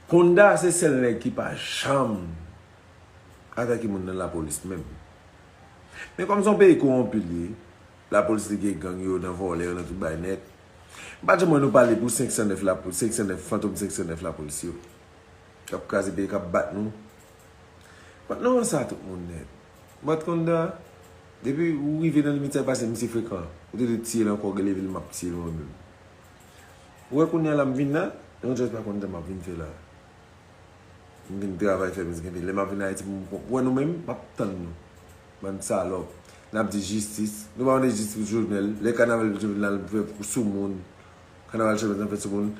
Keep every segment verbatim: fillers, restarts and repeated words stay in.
Konda se sèl nèg ki pa janm atake moun nan lapolis menm. Men kòm se yon peyi kowonpi li ye, lapolis li gen gang yo, nan vòlè yo, nan tout bagay nèt. M pa t janm wè nou pale pou senk san nèf lapolis, senk san nèf, fantom senk san nèf lapolis yo. K ap kraze peyi, k ap bat nou. Bat nou ranse a tout moun nèt. Bat Konda, depi ou rive nan limit sa, e pase misye frekan. Ou te dwe tiye l ankò, gen leve l m ap tiye l mwen menm. Ou wè kounye a la m vin la, yon jòj pa konn tan m ap vin fè la. M vin travay fè mizik enpe. Lè m ap vin Ayiti pou m wè nou menm, m ap tann nou. Bann salòp. N ap di jistis. Nou pa mande jistis pou Jovenel. Lè kanaval Jovenel fè sou moun. Kanaval Chòmèz nan fè sou moun.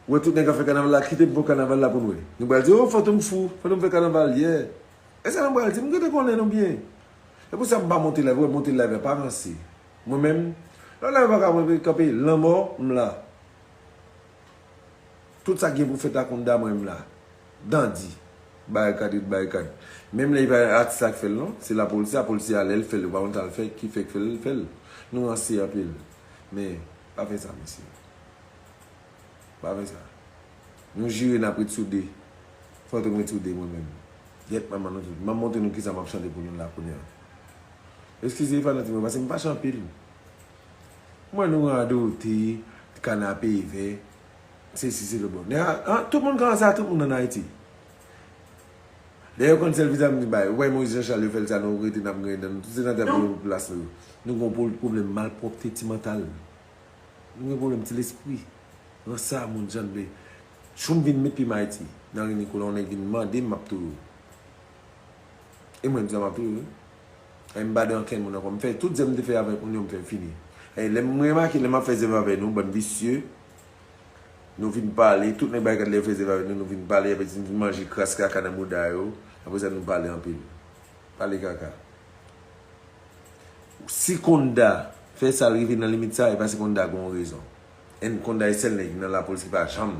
Ou wè tout nèg ap fè kanaval la, kite m fè kanaval la pou n wè. Nou pral di, o, Fantom fou, Fantom fè kanaval, yeah. E sa nou pral di, m gentan konnen nou byen. E pou sa m pa monte live, ou wè monte live la pa ranse. Mwen menm, lè live pa ka mwen kanpe, lanmò, m la. Tout sa k gen pou fèt ak Konda, mwen m la. Dandi. Barikad ret barikad. Menm lè e pa atis la k fè l non, se lapolis la, polisye a lè l fè l, yo pa konn sa l fè, ki fè k fè l, l fè l. Nou ranse anpil. Men, pa fè sa, mesye. Pa fè sa. Nou jire n ap ret soude. Fantom ret soude, mwen menm. Gyèt manman nou tout. M ap montre nou kisa m ap chante pou nou la kounye a. Eskize fanatik mwen, paske m fache anpil. Mwen nou radote, kanapevè, sesi se le bon. Nèg a, an, tout moun ka ranse a tout moun ann Ayiti. Dayè yo konn sèl vizaj m di bay. Ou wè Moïse Jean Charles yo fè l sa, nou rete n ap griyen dan nou. Tout senatè pou plas nou. Nou gon pwoblèm malpwòpte ti mantal. Nou gen pwoblèm ti lespri. Ranse a moun jan vle. Jou m vin met pye m Ayiti, nan ri Nikola, yon nèg vin mande m, m ap touye w. E mwen m di sa m ap touye w. E m pa de ankenn moun ankò. M fè tout zèv m te fè avèk moun yo, m fè fini. E lè m remake, lè m ap fè zèv avè nou, bann visye, nou vin pale, tout nèg Barikad lè yo fè zèv avè nou, nou vin pale, apre nou vin manje kras kaka nan bouda yo, apre sa nou pale anpil. Pale kaka. Si Konda fè sa l rive nan limit sa, e paske Konda gen yon rezon. And Konda e sèl nèg nan lapolis ki pa janm.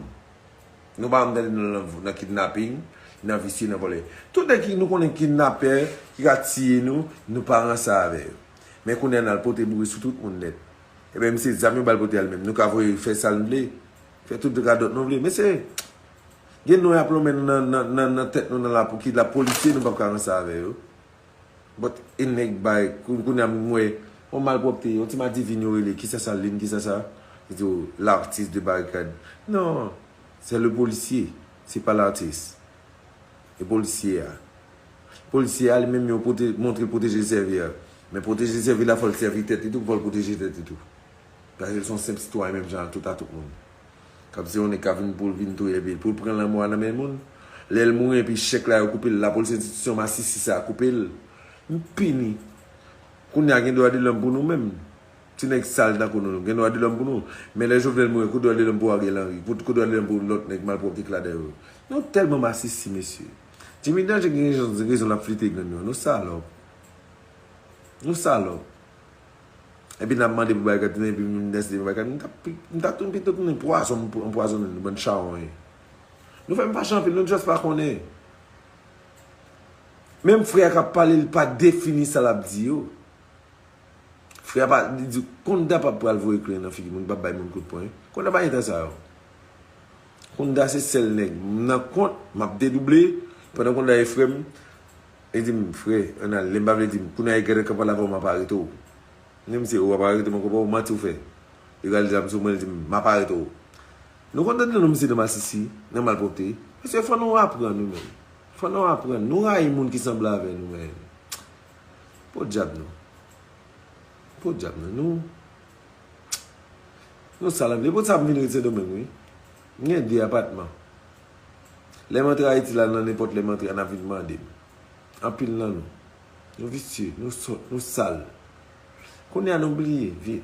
Nou pa janm tande nou nan, nan kidnaping, nan visye, nan vòlè. Tout nèg ki nou konnen kidnapè, ki ka tiye nou, nou pa ranse avè yo. Men kounye a n al pote boure sou tout moun nèt. Ebyen, misye zam yo ba l pote a li menm. Nou ka voye fè sa n vle, fè tout radòt nou vle. Mesye, gen non y ap lonmen nan, nan, nan, nan tèt nou nan lapo-, ki lapolisye, nou p ap ka ranse avè yo. But e nèg bay, kou-, kounye a m wè, yon malpwòpte, yon ti madivin yo rele, kisa sa, Lin, kisa sa? Yo di w, l'artiste de Barikad. Non, c'est le policier, c'est pas l'artiste. E polisye a. Polisye a, li menm, yo pwote-, montre l pwoteje sèvi a. Men pwoteje sèvi la, fò l sèvi tèt li tou, fò l pwoteje tèt li tou. Paske l se yon senp sitwayen menm jan ak tout a tout moun. K ap se yon nèg k ap vin pou l vin touye epi pou l pran lanmò a nan men moun. Lè l mouri epi chèk la yo koupe l, lapolis enstitisyon masisi sa a koupe l. M pini. Kounye a gen dwa de lòm pou nou menm. Ti nèg sal tankou nou, gen dwa de lòm pou nou. Men lè Jovenel mouri, kou dwa de lòm pou Ariel Henry, kou, kou dwa de lòm pou lòt nèg malpwòpte k ladan yo. Nou tèlman masisi, mesye. Jimmy Danje gen rezon, rezon l ap flite gang yo. Nou salòp. Nou salòp. Epi n ap mande pou Barikad tounen, epi m deside pou Barikad. M t ap, m t ap tounen pito tounen pwazon, m anpwazonnen nou, bann chawonyen. Nou fè m fache anpil, nou just pa konnen. Menm frè a k ap pale, li pa defini sa l ap di yo. Frè a pa, li di, Konda p ap pral voye kle nan figi moun, p ap bay moun kout pwen. Konda pa gen tan sa yo. Konda se sèl nèg. M nan kont, m ap dedouble. Pandan Konda e frè m, li di m, frè, ann al. Lè m pa vle di m, kounye a e gade k ap pale avè w, m ap arete w. M di misye, ou ap arete m ankò, pa w manti w fè. Li rale zam sou mwen, li di m, m ap arete w. Nou konn tande non misye nan masisi, nan malpwòpte. Mesye, fò nou aprann nou menm. Fò nou aprann. Nou rayi moun ki sanble avè nou menm. Podyab nou. Podyab nou. Nou, nou sal anpil. E podyab m vin ret Sendomeng, wi. M gen de apatman. Lè m antre Ayiti la, nan nenpòt lè m antre a, n ap vin mande m. Anpil nan nou. Nou visye, nou sòt, nou sal. Kounye a nou bliye, vye.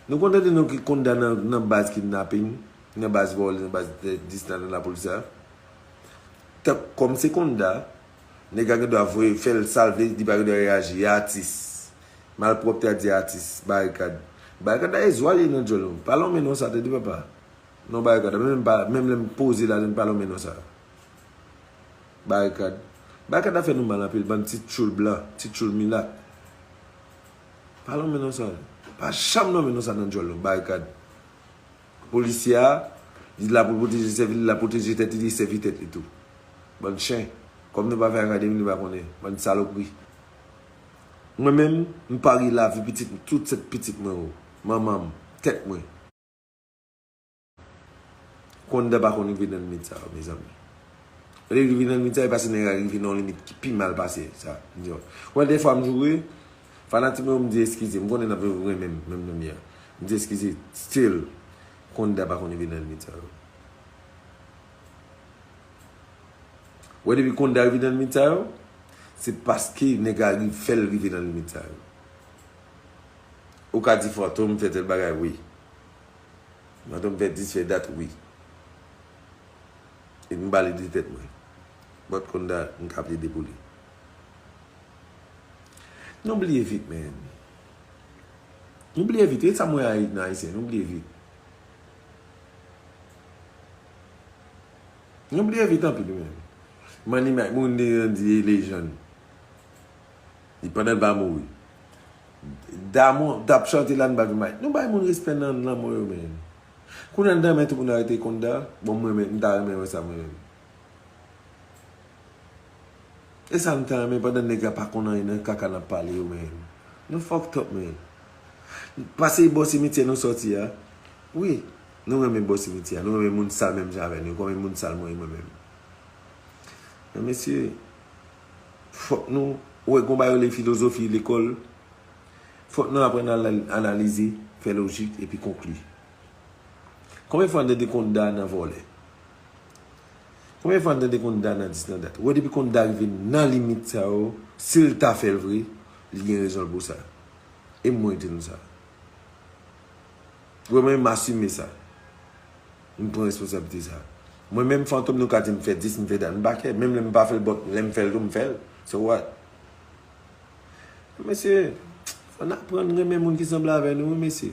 Nou konn tande non ki Konda nan, nan baz kidnaping, nan baz vòlè, nan baz, eh, dis nan, nan lapolis la. Tank kòm se Konda, nèg la gen dwa voye fè l sa l vle, li pa gen dwa reyaji, e atis. Malpwòpte a di atis, Barikad. Barikad la e zwa l ye nan djòl nou. Pa lonmen non sa, tande papa. Non, Barikad, menm pa, menm lè m poze la, m pa lonmen non sa. Barikad. Barikad ap fè nou mal anpil, bann ti tchoul blan, ti tchoul milat. Pa lonmen non sa. Pa janm lonmen non sa nan djòl nou, Barikad. Polisye a, Li la pou l pwoteje sèvi l, li la pwoteje tèt li, li sèvi tèt li tou. Bann chen. Kòm nou pa fè akademi, nou pa konnen. Bann salopri. Mwen menm, m pare lavi pitit, tout sèt pitit mwen yo. Manman m, tèt mwen. Konda pa konn rive nan limit sa yo, mezanmi. Lè li rive nan limit sa, e paske nèg la rive nan yon limit ki pi mal pase sa. M di, wè, dèfwa m joure, fanatik mwen yo, m di eskize, m konnen n ap renmen m, menm jan m ye a. M di eskize, still, Konda pa konn rive nan limit sa yo. Wè, depi Konda rive nan limit sa yo, se paske nèg la ri-, fè l rive nan limit sa yo. Ou ka di Fantom fè tèl bagay, wi. Fantom fè dis, fè dat, wi. E m pale de tèt mwen. But Konda, m ka plede pou li. Nou bliye vit, man. Nou bliye vit. E sa m wè nan Ayisyen, nou bliye vit. Nou bliye vit anpil, men. Manny Mike, moun de di e lejann. Li pandan l pa mouri. Damon t ap chante la, n pa vin bay. Nou bay moun respè nan lanmò yo, men. Kounye a, nan men tout moun arete Konda. Bon, mwen, men, m ta renmen wè sa, mwen menm. E sa m ta renmen pandan nèg la pa konn anyen nan kaka n ap pale yo, men. Nou fucked up, men. Pase bò simityè nou sòti a. Wi, nou renmen bò simityè a. Nou renmen moun sal menm jan avè nou. Konbyen moun sal mwen ye mwen menm? Men mesye, fòk nou, ou wè gon bagay yo rele filozofi lekòl. Fòk nou aprann anal-, analize, fè lojik, epi konkli. Konbyen fwa n tande Konda nan vòlè? Konbyen fwa n tande Konda nan dis nan dat? Ou wè depi Konda rive nan limit sa yo, si l ta fè l vre, li gen rezon l pou sa. E mwen di nou sa. Ou wè mwen, m asime sa. M pran responsablite sa. Mwen menm Fantom, nou ka di m fè dis, m fè dat, m pa kè. Menm lè m pa fè l, but lè m fè l tou, m fè l. So what? Mesye, fò n aprann renmen moun ki sanble avè nou, wi, mesye.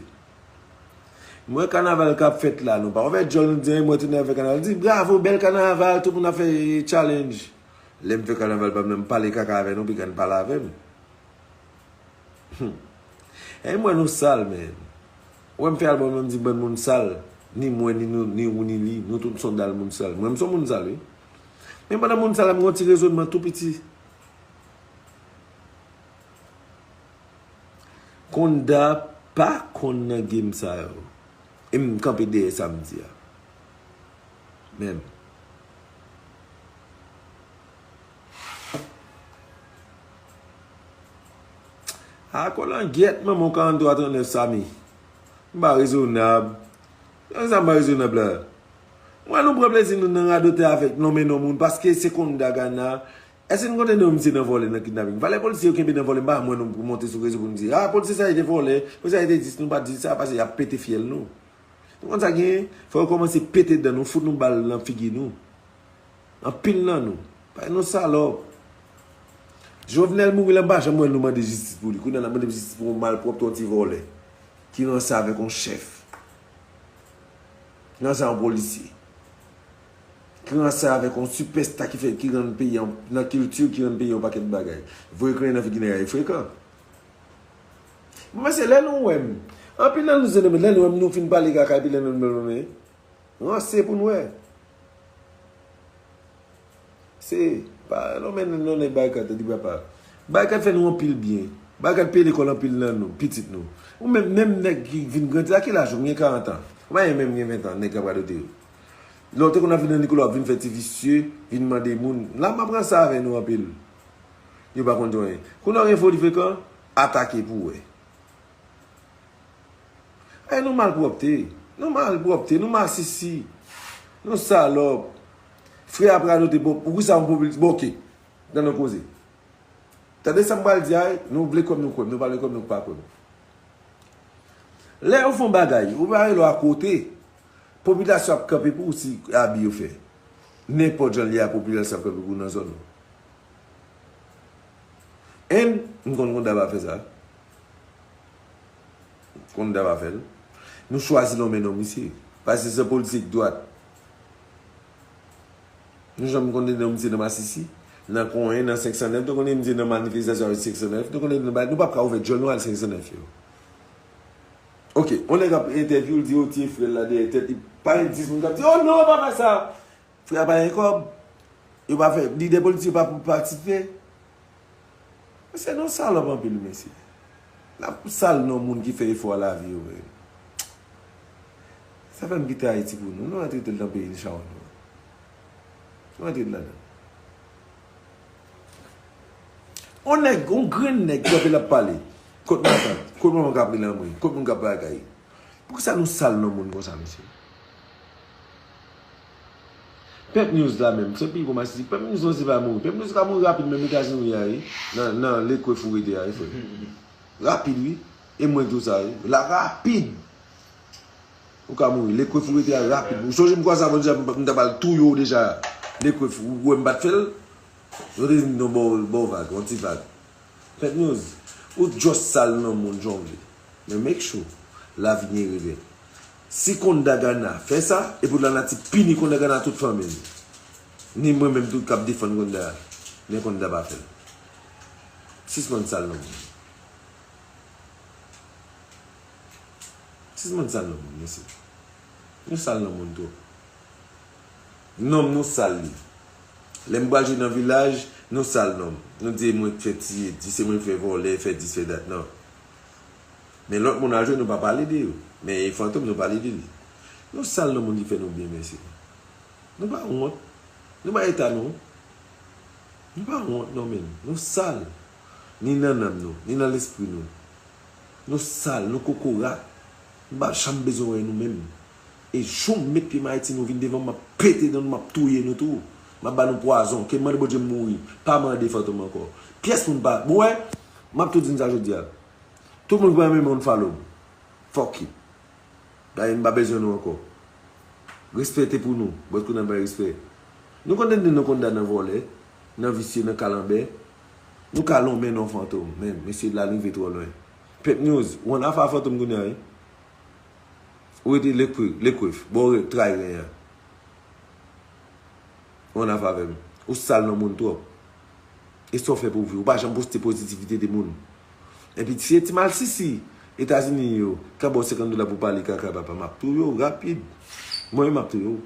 M wè kanaval k ap fèt la, nou pa wè djòl nou di, "Mwen tounen fè kanaval." Di, "Bravo, bèl kanaval," tout moun ap fè challenge. Lè m fè kanaval pa m nan, m pale kaka avè nou, piga n pale avè m. Hmm. E m wè nou sal, men. Ou wè m fè albòm nan, m di bann moun sal, ni mwen, ni nou, ni ou, ni li, nou tout se yon dal moun sal. Mwen, m se yon moun sal, wi. Men pandan moun sal la, m gen yon ti rezonman tou piti. Konda pa konn nan game sa yo. E m kanpe dèyè sa m di a. Menm. A kolangyèt manman w karant twa trant nèf Samy. M pa rezonab. Nan sa m pa rezonab la. Mwen nou pran plezi nou nan radote avèk non men non moun paske se Konda Gana. Èske n konn tande yon misye nan vòlè, nan kidnaping? Valè polisye yo kenbe nan vòlè, m pa wè mwen non pou monte sou rezo pou m di, "Ah, polisye sa yo te vòlè, polisye sa yo te dis, nou pa di sa, paske y ap pete fyèl nou." Nou konn sa genyen? Fò yo kòmanse pete dan nou, fout nou bal nan figi nou. Anpil nan nou. Paske nou salòp. Jovenel Moïse la, m pa janm wè nou mande jistis pou li. Kounye a n ap mande jistis pou yon malpwòpte, yon ti vòlè. Ki ranse avèk yon chèf. Ki ranse yon polisye. Ki ranse avèk yon sipèsta ki fè, ki rann peyi an, nan kilti, ki rann peyi an yon pakèt bagay. Voye krenyen nan figi nèg la, e frekan. Bon, mesye, lè nou wè m, anpil nan nou se lè nou wè m, nou fin pale kaka, epi lè nou, nou, nou, nou, ranse pou n wè. Se pa non men non nèg Baykat, di papa. Baykat fè nou anpil byen. Baykat peye lekòl anpil nan nou, pitit nou. Ou menm, menm nèg ki vin grandi, a ki laj ou? M gen karant an. Ou pa menm gen ven an, nèg k ap radote yo. Lè w te konn ap vin nan Nicolas, w ap vin fè ti visye, vin mande moun. La, m ap ranse avè nou anpil. Yo pa konn di anyen. Kounye a w gen foli frekan, atake pou w wè. E nou malpwòpte. Nou malpwòpte, nou masisi. Nou salòp. Frè ap radote, bon, poukisa yon popilis, bon, oke. Tann yon koze. Tande sa m pral di a, nou vle kwè m, nou kwè m, nou pa vle kwè m, nou pa kwè m. Lè yo fè yon bagay, ou pa rele w akote, popilasyon ap kanpe pou ou si abi yo fè. Nenpòt jan l ye a, popilasyon ap kanpe pou ou nan zòn ou. And, m konn Konda pa fè sa. Konda pa fè l. Nou chwazi non men non misye. Paske se politik dwat. Nou janm konn tande non misye nan masisi, nan konyen, nan senk san nèf, nou konn tande misye nan manifestasyon avèk senk san nèf, nou konn tande nan bay, nou p ap ka ouvè djòl nou al senk san nèf yo. Oke, yon nèg ap entèvyou, l di yo tiye frè l la dèyè tèt li, Pale dis moun k ap di, "Oh non, pa fè sa." Frè a pa gen kòb. Yo pa fè, lidè politik yo pa pou patisipe. Mesye, nou salòp anpil, mesye. N ap sal non moun ki fè efò a lavi yo, men. Sa fè m kite Ayiti pou nou. Nou antre tèt nan peyi n chawony. Nou antre ladan. On nèg, on grenn nèg kanpe l ap pale. Kot matant? Kot manman k ap rele anmwe? Kot moun k ap bagay? Poukisa nou sal non moun konsa, mesye? Pep News la menm, se pi gwo masisi. Pep News lan se pa mouri. Pep News ka mouri rapid menm Etazini a, wi. Nan, nan lekwef ou rete a, wi, frè. Rapid, wi. E mwen tou sa, wi. La rapid. Ou ka mouri. Lekwef ou rete a rapid. Ou sonje m kwè sa, bon, deja, m, m ta pral touye w deja. Lekwef, ou wè m pa t fè l. Yo te vin nan bò, bò vag, yon ti vag. Pep News, ou just sal non moun jan w vle. Men make sure, lavi gen revè. Si Konda Gana fè sa, e pou lanati pini Konda Gana tout fanmi l. Ni mwen menm tou k ap defann Konda, men Konda pa fè l. Sispann sal non moun. Sispann sal non moun, mesye. Nou sal non moun twòp. Nonm nou sal li. Lè m pral jwe nan vilaj, nou sal nonm. Nou di mwen k fè tiye, di se mwen k fè vòlè, fè dis, fè dat, non. Men lòt moun al jwe, nou pa pale de yo. Men Fantom, nou pale de li. Nou sal non moun ki fè nou byen, mesye. Nou pa wont. Nou pa eta nou. Nou pa wont, non, men. Nou sal. Ni nan nanm nou, ni nan lespri nou. Nou sal, nou kokorat. Nou pa janm bezwen wè nou menm. E jou m met pye m Ayiti, nou vin devan m, m ap pete dan nou, m ap touye nou tou. M ap ba nou pwazon. Ke mande Bondye m mouri. Pa mande Fantom ankò. Pyès moun pa. Bon, wè, m ap tou di n sa jodi a. Tout moun ki pa renmen m, unfollow m. Fuck it. Dayè, m pa bezwen nou ankò. Respè te pou nou. Bòt kounye a bay respè. Nou konn tande non Konda nan vòlè, nan visye, nan kalanbè. Nou ka lonmen non Fantom. Men, mesye, la n rive twò lwen. Pep News, ou ann afa Fantom kounye a, wi. Ou rete lekwe-, lekwef, bò w tray ren an. Ou ann afa avè m. Ou sal non moun twòp. E sa w fè pou w viv? Ou pa janm poste pozitivite de moun. Epi se ti malsisi Etazini yo ka ba w senkant dola pou pale kaka, papa, m ap touye w rapid. Mwen menm m ap touye w.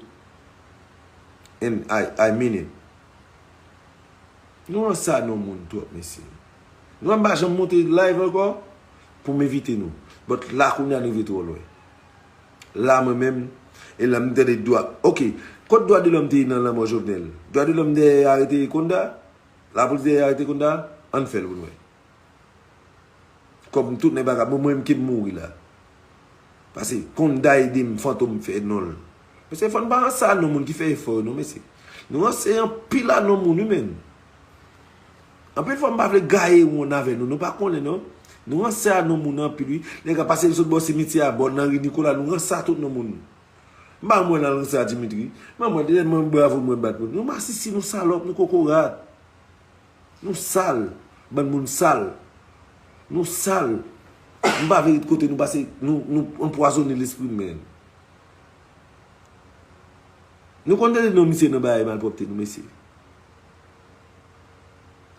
And I, I mean it. Nou ranse a non moun twòp, mesye. Nou wè m pa janm monte live ankò pou m envite nou. But la kounye a nou rive twò lwen. La mwen menm, e la m tande dwa. Ok, kot dwa de lòm te ye nan lanmò Jovenel? Dwa de lòm dèyè arete Konda? Lapolis dèyè arete Konda? Ann fè l pou n wè. Kòm tout nèg pa ka, bon, mwen menm ke m mouri la. Paske Konda ede m, Fantom fè non l. Mesye, fò n pa ranse a non moun ki fè efò yo, non, mesye. Nou ranse anpil a non moun, wi, menn. Anpil fwa, m pa vle gaye wonn avè nou, nou pa konnen, non. Nou ranse a non moun anpil, wi. Nèg ap pase, l sot bò simityè a, bò nan ri Nikola, nou ranse a tout non moun. M pa mwen nan ranse a Dimitri. M pa mwen, tèlman bravo mwen bat pou nou. Nou masisi, nou salòp, nou kokorat. Nou sal. Bann moun sal. Nou sal. M pa vle ret kote nou pase, nou, nou anpwazonnen lespri m, menn. Nou konn tande non misye nan bagay malpwòpte nou, mesye.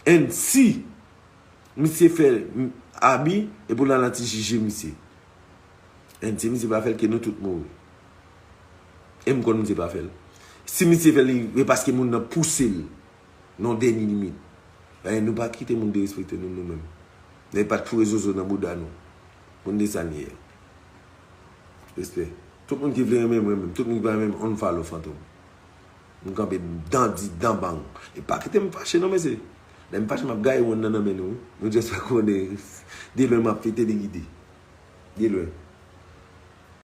And si misye fè m-, abi, e pou lanati jije misye. And si misye pa fè l, ke nou tout mouri. E m konn misye pa fè l. Si misye fè l, e paske moun nan pouse l nan dènye limit. Paske nou pa kite moun derespekte nou, nou menm. Nèg pa t foure zozo nan bouda nou. Moun de sa n ye. Respè. Tout moun ki vle renmen mwen, renmen m. Tout moun ki pa renmen m, unfollow Fantom. M kanpe dan di, dan bang. E pa kite m fache non, mesye. Lè m fache, m ap gaye wonn nan nan men nou, wi. Nou just pa konnen. Demen m ap fete de gide. De lwen.